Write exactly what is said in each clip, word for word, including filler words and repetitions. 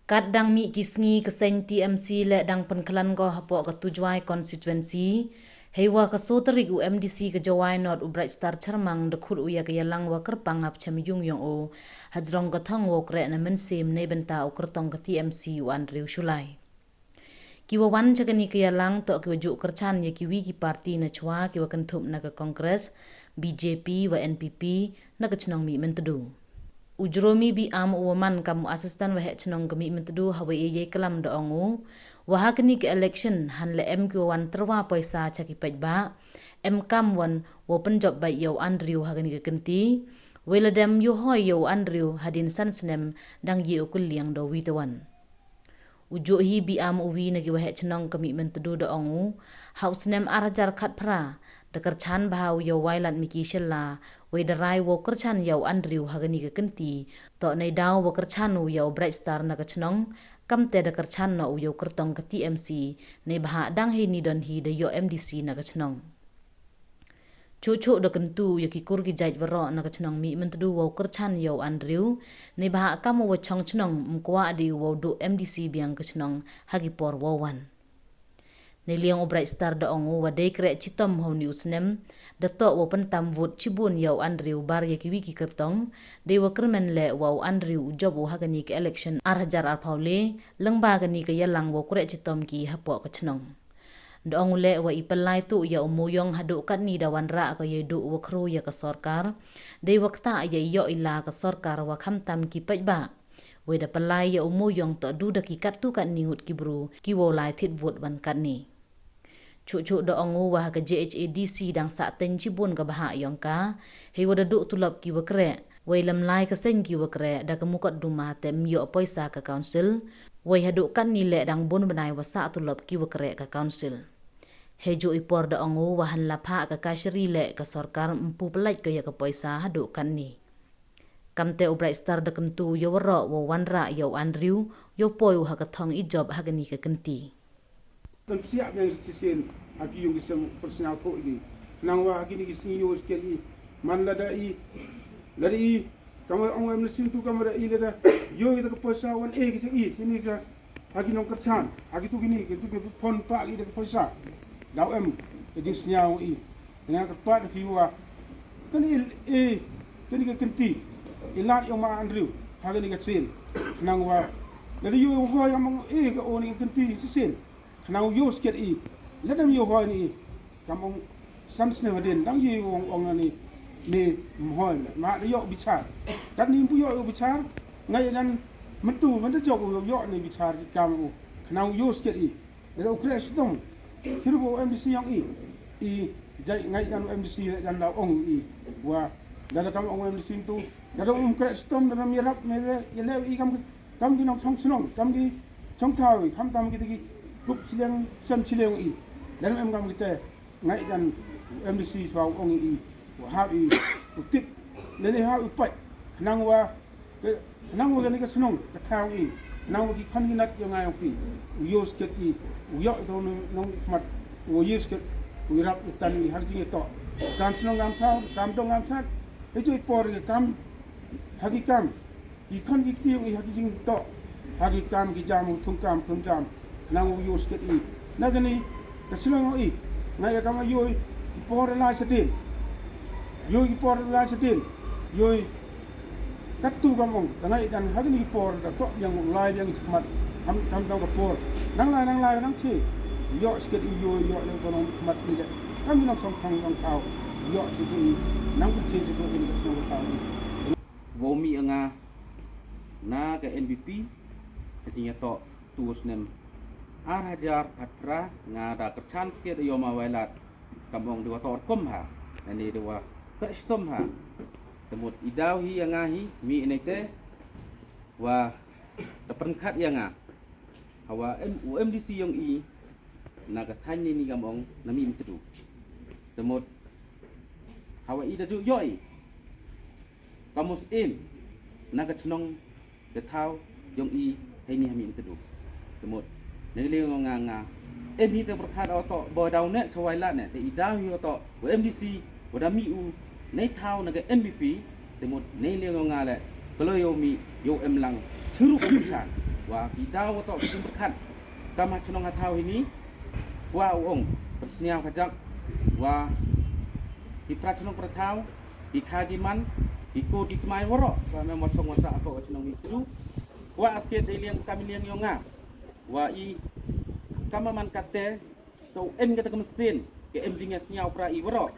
Kat dang mih ki sngi ka seng T M C le dang pynkhlan ko hapoh ka Tujwai constituency. Heiwa ka soo tarik u M D C ka Jowai North u Brightstar Sharmang da khut u ya ka yalang wa kyrpang hapchem yung yong u hajrong ka thong wow kreh na mynsiem neibynta u kyrtong ka T M C u Andrew Shullai. Ki wa wan cha kani ka yalang toh ki wa ju kyrchan ya ki wi ki party na chwa ki wa kynthup na ka Congress, B J P wa N P P na ka chnong Mihmyntdu. U Jromi Biam u wa man kam u assistant waheh chnong ka Mihmyntdu ha wa e yei klam da ong u, wa ha kani ka election hanle em ki wa wan tyrwa poisa cha ki paidbah, em kam wan wow pynjop bait ya u Andrew ha kani ka kynti, wei la dem yow hoi ya u Andrew hadien san snem dang ye u kylliang da u wi te wan. U Johi Biam u wi na ki waheh chnong ka Mihmyntdu da ong u, ha u snem ar hajar khatphra da kyrchan bha u ya u Wailadmiki Shylla, wei da rai wow kyrchan ya u Andrew ha kani ka kynti, toh neidaw wa kyrchan u ya u Brightstar na ka chnong, kamte da kyrchan noh u ya u kyrtong ka T M C, neibhah dang heini don hi da yoh M D C na ka chnong. Chuh chuh da kyntu ya ki kur ki jait waroh na ka chnong Mihmyntdu wow kyrchan ya u Andrew, neibhah kam u wa chong chnong ym kwah di wow duh M D C biang ka chnong ha ki por wow wan. Neiliang u Brightstar da ong u wa dei kreh chitom ha uni u snem, da toh wow pyntam vote chibun ya u Andrew bar ya ki wi ki kyrtong, dei wa kyrmen le wa u Andrew u jop u ha kani ka election ar hajar arphaw le, lyngba kani ka yalang wow kreh chitom ki hapoh ka chnong. Da ong u le wa i pynlai tuh ya u Mooyong haduh katni da wanrah ko yei duh wa khru ya ka sorkar, dei wa ktah ya i yoh i la ka sorkar wa khamtam ki paidbah. Wei da pynlai ya u Mooyong toh du da ki kattu katni ngut ki bru ki wow lai thied vote wan katni. Chuh chuh da ong u wa ha ka J H A D C dang sah teng chibun ka bhah yong ka, heiwa da duh tulop ki wa kreh, wei lem lai ka seng ki wa kreh da ka mukotduma te ym yoh poisa ka council, wei haduh katni le dang bun bnai wa sah tulop ki wa kreh ka council. Hei juh i por da ong u wa hanla phah ka kashari le ka sorkar ym pu pyllait ko ya ka poisa haduh katni. Kamte u Brightstar da kyntu ya waroh wow wanrah ya u Andrew, yow poi u ha ka thong i jop ha kani ka kynti. Tang psiah biang shisien ha ki yung ki sem pyrsiaw thoh i di. Nang wa ha kini ki sngi yow skel i. Man lada i, lada i, kamwa ong em na chin tu kamwa da i lada yow i da ka poisa wan e ki sa i, sini sa ha ki nongkyrchan, ha ki tu kini, ki tu ki phone pa ki da ka poisa. Daw em ka jingsngew i. Nga kyrpad phi wa tani e, tani ka kynti i lad yong ma Andrew ha kani ka sien. Nang wa lada yow hoi among e ka o ni ka kynti shisien. Khnang u yoh sket i, lada ym yoh hoi ni i, kam ong san snem hadien, dang yoh ong, ong ni, ni ym hoi, ma da yoh bichar. Katni ym pu yoh, yoh bichar, ngai dan myntu, mynta jop u yoh, yoh ni bichar ki kam u, khnang u yoh sket i. Lada u kreh chitom, chirup u M D C yong i, i, jai ngai dan u M D C, dan da ong i, wa, lada kam ong M D C tu, lada um kreh chitom, lada ym yarap, me le, ya le i kam Kam ki nongchong chnong, kam ki chong thaw, khamtam ki tiki kup chiliang, sem chiliang i. Lada em kam kite, ngai dan M D C thaw ong i, wa hap i, u tip, lele hap u pat, nang wa, nang wa kani ka chnong, ka thaw i, nang wa ki khon ki nat yong ngai yong phi, u yoh sket i, u yoh i to nong, nong khmat, u yoh sket, u rap i tan i, har jing i to. Kam chnong kam thaw, kam dong kam chnat, i tu i por i kam, ha ki kam, Ki khon ki kti yong i ha ki jingtoh, ha ki kam ki jam, thung kam, thung jam, nang u yoh sket i. Na kani, ka chnong i, ngai ya kam yoh i, ki por lai sadien. Yoh i ki por lai sadien. Yoh i, kattu kam ong, ka ngai dan ha kani ki por, da toh biang lai biang i chakhmat, ham, kam dong ka por. Nang lai, nang lai, nang che. Yoh sket i, yoh, yoh, yoh, tonong khmat i le. Kam i nang song thang, nang thaw. Yoh chu chu i, nang che chu chu i, ka chnong ka thaw i. Wow mih ya nga na ka N P P, ka jingyatoh tu snem ar hajar khatphra, nga da kyrchan sket ya ma Wailadmiki, kam ong dei wa toh rukom ha, nani dei wa kreh chitom ha. Te mut i daw hi ya nga hi, mih neite, wa da pynkhlan ya nga. Hawa em, u M D C yong i, na ka thaiñ neini kam ong, na Mihmyntdu. Te mut, hawa i da ju yoh i. Ka mus em, na ka chnong, ka thaw, yong i, heini ha Mihmyntdu. Te mut, na ka liang yong nga nga. Em hi te pyrkhat o toh, boi daw ne, chawai la ne, te i daw hi o toh, u M D C, wa da mih u, nei thaw na ka N P P, te mut, na ka liang yong nga le, ka lo yow mih, yow em lang, chirup u chan. Wa i daw wa toh ki jingpyrkhat kam ha chnong ha thaw hini, wa u ong pyrsniaw ka jak wa ki pra chnong pra thaw, ki kha ki man, ki ko ki kmai waroh, wa mem wa chong wa sah ko ka chnong ni tru. Wa asket dei liang kam liang yong nga. Wa i kam man katte, to em kata ka machine, ke em jingïasniaw pra i waroh.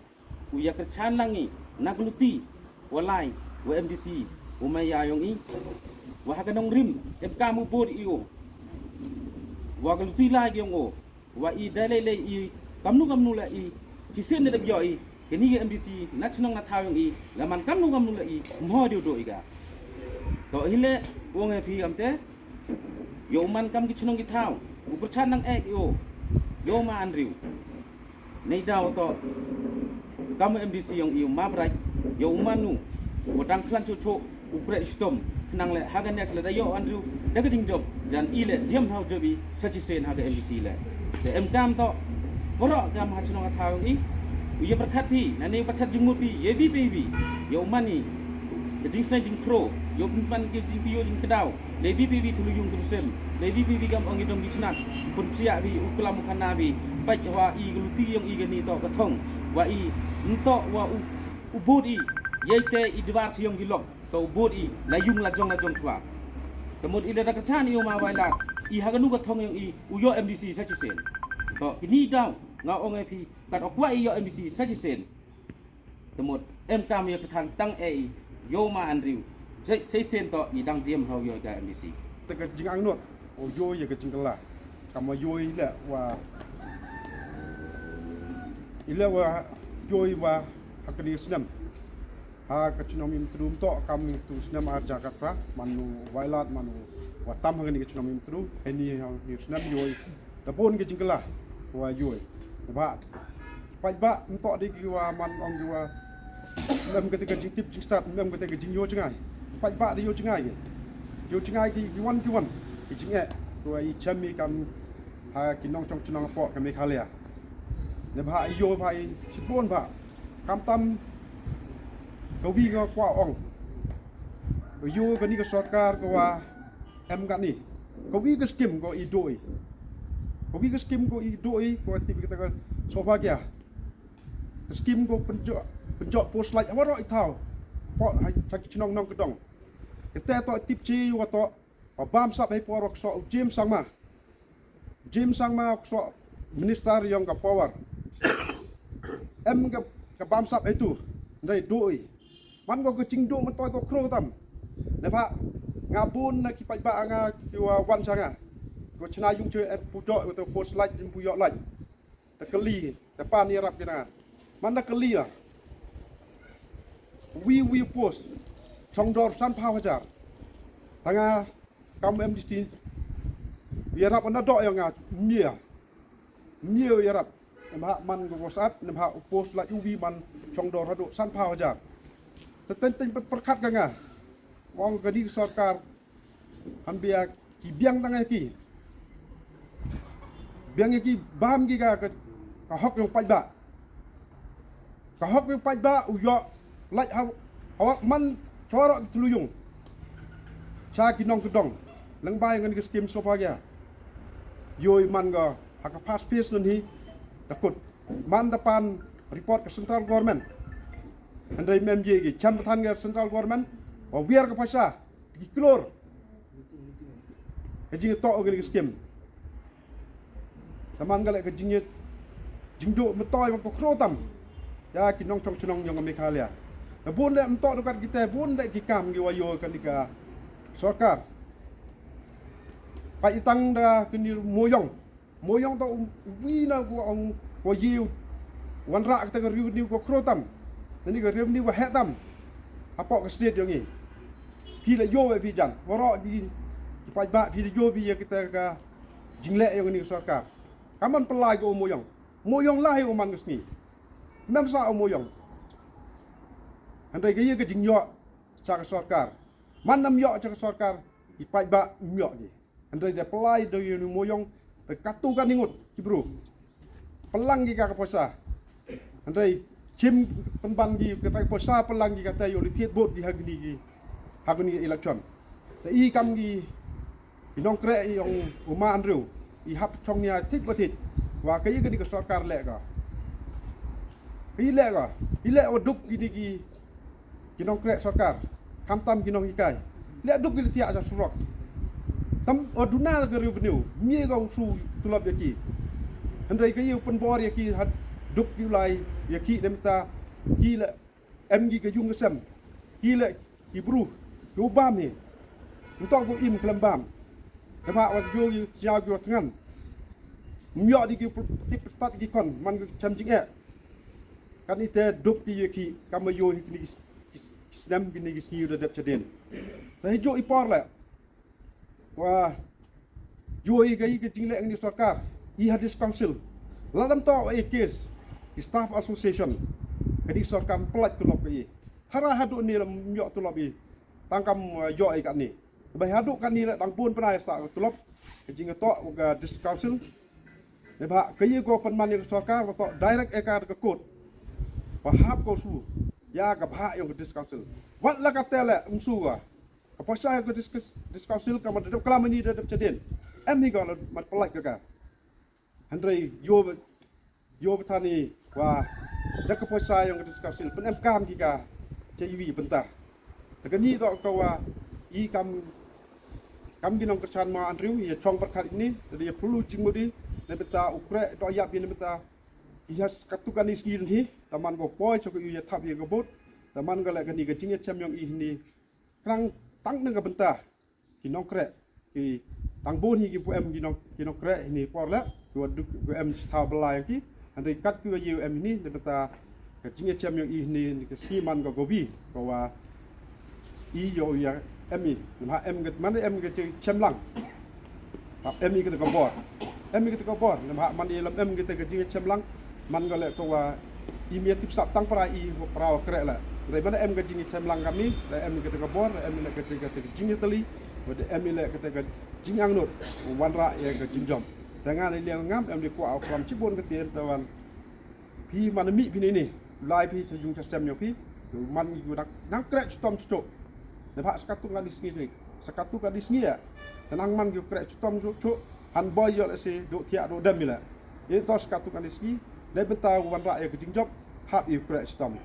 U ya kyrchan lang i, na ka luti, wa lai, wa M D C, u maya yong i. Wa ha ka nongrim, em kam u bor i o. Wa ka luti lai yong o. Wa i da lei lei i, kamnu kamnu la i, chisien da dep yoh i, kani ka M D C, na chnong na thaw yong i, la man kamnu kamnu la i, mho diu do i ka. To hile, wong e phi kamte, yow man kam ki chnong ki thaw, u pyrchat nang ek yow, yow ma Andrew. Nei daw to, kam M D C yong i u ma brai, yow u manu, u dang khlan chuchu, u brai stom, nang le hagan yak le da yow Andrew, da ka jingjop, jan i le, jiam hau job i, sa chisien ha ka M D C le. Te em kam to, waroh kam ha chnong ha thaw yong i, u ya pyrkhat phi, na nei u pyrchat jingmut phi, ye vi pe vi, yow man i, ka jingsnei jingkhro, yow pynpan ki jingpio jingkdaw, le vi pe vi thulu yung thulu sem, le vi pe vi kam ong i dong ki chnat, pun psiah vi, u klam u khana vi, pait wa i ka luti yong i kani to ka thong, wa i, nto wa u, u bud i, yei te i dwar chi yong ki lok, to u bud i, la yung la jong la jong chwa. Te mut i le da kyrchan i u ma Wailat, i ha kanu ka thong yong i, u yoh M D C sa chisien. To, kini daw, nga ong e phi, kat ok wa i yoh M D C sa chisien. Te mut, em kam ya kyrchan tang e i, yow ma Andrew. Jai, sei sen to, i dang jiam hau yoh ka M D C. Te ka jingangnud, o yoh ya ka jingkylla. Kam wa yoh i le wa, i le wa, yoh i wa, ha kani snem. Ha ka chnong Mihmyntdu to, kam Mihmyntdu snem ar hajar khatphra, man u Wailat, man u wa tam ha kani ka chnong Mihmyntdu, heni ha ni snem yoh i. Da bun ka jingkylla, wa yoh i. Ba, Paidbah, ym toh de ki wa man ong ki wa, ym em kate ka jingtip jingstad, ym em kate ka jingyoh jngai. Paidbah da yoh jngai ki. Yoh jngai ki, ki wan ki wan. Ki jingeh, ki wa i chem i kam ha ki nongchong chnong hapoh ka Meghalaya. Neibhah i yoh bha i chibun bha. Khamtam ka wi ka kwah ong. Yoh kani ka sorkar ka wa em kani. Ka wi ka skim ka i doi. Ka wi ka skim ka i doi, ka wa tip kata ka Saubhagya. Ka skim ka pynjot, pynjot post light ha waroh i thaw. Poh ha, ha ki chnong nongkyndong. Kata toh tip chi wa toh, wa bamsap hei por wa ksoh u James Sangma. James Sangma wa ksoh minister yong ka power. Em ka, ka bamsap heitu. Ndai doi. Man ko ka jingduh myntoi ko khro tam. Neibhah nga bun na ki paidbah nga ki wa wan cha nga. Ko chna yung che em pu jot ko post light, em pu yoh light. Te kali, te pan yarap ki na. Man da kali ya. Wi wi post. Chong dor san phaw hajar. Tanga kam M D C. Yarap na doh ya nga. Mia. Mia yarap. Neibhah man ko sat, neibhah post la wi man chong dor haduh san phaw hajar. Te ten ten pyrkhat ka nga. Ong kani sorkar. Han bia ki biang tang ki. Biang ki bam ki ka, ka, ka hok yong paidbah. Ka hok yong paidbah u yoh light ha, ha wa man chwa roh ki thlu yung. Cha ki nongkyndong. Lang bai ngan ki skim Saubhagya. Yoh i man ka ha ka first phase nun hi. Da kut. Man da pan report ka central government. Hynrei mem ye ki cham than ka central government. Wa wiar ka paisa. Ki klur. Ka jingtoh ka ni ka skim. Taman ka le ka jing, jingduh myntoi wa ko khro tam. Ya ki nongchong chnong yong ka Meghalaya. Te bun le ym toh dukat kita, bun le ki kam ki wa yoh kani ka sorkar. Pait i tang da kani Mooyong. Mooyong toh u wi na ko ong ko yoh wanrah kata ka revenue ko khro tam. Nani ka revenue wa heh tam. Hapoh ka state yong i. Phi la yoh wa phi jan. Waroh ki, ki paidbah phi la yoh phi ya kata ka jingleh yong ni sorkar. Kaman pynlai ko u Mooyong. Mooyong la hi u man ka sngi. Mem sa u Mooyong. Hynrei ka ya ka jingyoh cha ka sorkar. Man nam yoh cha ka sorkar. Ki paidbah ym yoh ki. Hynrei da pynlai da yoh ni Mooyong, da katu ka ningut, ki bru. Pynlang ki ka ka poisa. Hynrei chim pynban ki kata ka poisa, pynlang ki kata yoh li thied bot ki ha kani ki, ha kani ki election. Te i kam ki, Ki nongkreh i ong u Ma Andrew, i hap chong nia thik wa thik wa ka i kani ka sorkar leh ka. Ka i leh ka, i leh wa dup kini ki, ki nongkreh sorkar, khamtam ki nonghikai. Leh dup ki leh thiah cha surok. Tam wa duna ka revenue, mie ka u su tulop ya ki. Hynrei ka i u pynbor ya ki, ha dup ki u lai ya ki, neibynta ki leh em ki ka yung ka sem. Ki leh ki bru, ki u bam hi. Ntok ko im khlem bam. Neibhah wa yoh ki siaw ki wa thngan. Ym yoh di ki pl-, tip stat ki khon, man ki chem jingeh. Kani te dup ki ya ki, kam wa yoh hi kini ki s-, ki s-, ki snem kini ki sngi da dep chadien. Te hi jooh i por leh wa yoh i ka i ka jingleh kani sorkar, i ha District Council. Lada ym toh wa i case, i Staff Association, kani sorkar ym pynlait tulop ka i. Thara haduh ni leh ym yoh tulop i. Tang kam, uh, yoh i kani. Bai haduh kani leh dang bun bnai sa ka tulop. Ka jingtoh ka District Council. Neibhah ka i ko pynman ya ka sorkar, wa toh direct ya ka ka court. Wa hap ko su ya ka bhah yong ka District Council. Wat la ka te leh ym su ka. Ka poisa ka District, District Council ka man da dep klam ini da dep chadien. Em hi ka la man pynlait ka ka. Hynrei yoh, yoh bthani wa da ka poisa yong ka District Council pynemkam ki ka cha iwi bynta. Te kani toh ka wa i kam, kam ki nongkyrchan Ma Andrew, ya chong pyrkhat ini, te ya pulu jingmut i, neibynta u kreh doh yap i neibynta. I ha katu kani sngi hi, da man ko poi cha ka i ya thap ya ka vote, da man ka leh kani ka jingchem yong i hini. Krang tang nang ka bynta ki nongkreh, ki tang bun hi ki pu em ki nong, ki nongkreh hini por leh, ki wa duh ki em thaw bala ya ki. Hynrei kat ki wa yoh em hini, neibynta ka jingchem yong i hini, ni ka sngi man ka gobi, ka wa i yoh ya em i, neibhah em ka, man em ka chem lang. Hap em i kata ka bor. Em i kata ka bor. Neibhah man i lam em kata ka jingchem lang. Man ka leh ka wa i mia tip sap tang para i para wa kreh leh. Hynrei man em ka jingchem lang kani, leh em i kata ka bor, leh em i leh kata ka, kata ka jingtali. Wa da em i leh kata ka jingangnud. Wanrah ya ka jingjop. Te nga ni liang ngam em di kwah u klam chibun ka tien te wan. Phi man mih phi ni ni, lai phi cha yung cha sem yong phi, man yu nang, nang kreh chitom chuchu. Neibhah sa katu kani sngi ni, sa katu kani sngi ya. Te nang man yu kreh chitom chuchu, han boi yoh leh si, duh thiah duh dem i leh. Ini toh sa katu kani sngi, neibynta wanrah ya ka jingjop, hap i kreh chitom.